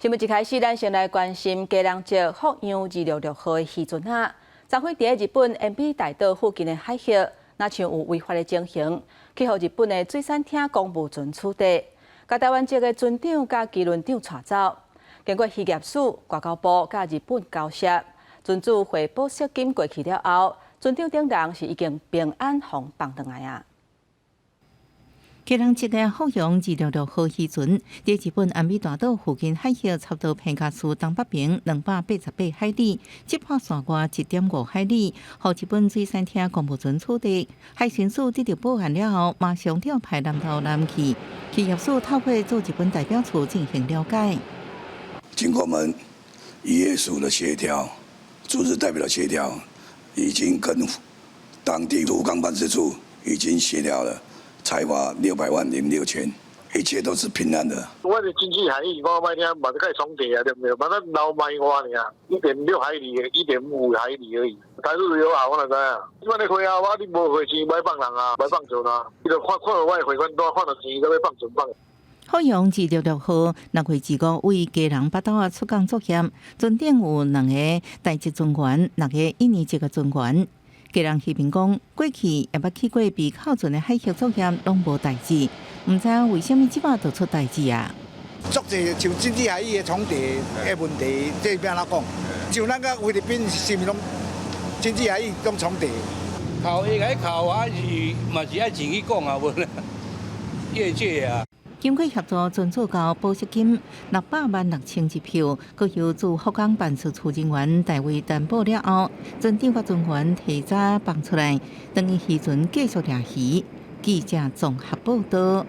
新聞一開始，咱先來關心基隆籍福陽266號的漁船仔，昨昏佇日本奄美大島附近的海域，若像有違法的情形，去予日本的水產廳公務船取締，共台灣籍的船長佮機輪長帶走。經過漁業署、外交部佮日本交涉，船主匯保釋金過去了後，船長等人是已經平安予放轉來啊。基隆籍的福陽266號漁船，佇日本奄美大島附近海域，差不多彭佳嶼東北邊288海里，擊破線外1.5海里，予日本水產廳公務船取締。海巡署得到報案了後，馬上調派南投艦去，漁業署透過駐日本代表處進行了解。經過我們漁業署的協調，駐日代表的協調，已經跟當地福岡辦事處已經協調了。裁罰600萬零6千，一切都是平安的。我是經濟海域，我歹聽嘛是較會創地啊，對不對？反正撈賣我爾，1.6海里，1.5海里而已。台日友好，我哪知影？這擺的貨啊，我你無匯錢，欲放人啊，欲放船啊，伊就看看著我的匯款單，看著錢，才欲放船放。福陽266號6月25為基隆北斗仔出港作業，船頂有兩个台籍船員，六个印尼籍的船員。基隆漁民講，過去也捌去過被扣船的海域作業，攏無代誌，毋知影為啥物這擺就出代誌啊？足濟像經濟海域的創地的問題，這欲按怎講？像咱佮菲律賓是毋是攏經濟海域攏創地？扣會共扣啊，是嘛是愛錢去講啊，無業界啊。經過協助，船主交保釋金600萬6千日票，閣由駐福岡辦事處人員代為擔保了後，船長佮船員提早放出來，等於漁船繼續掠魚。記者綜合報道。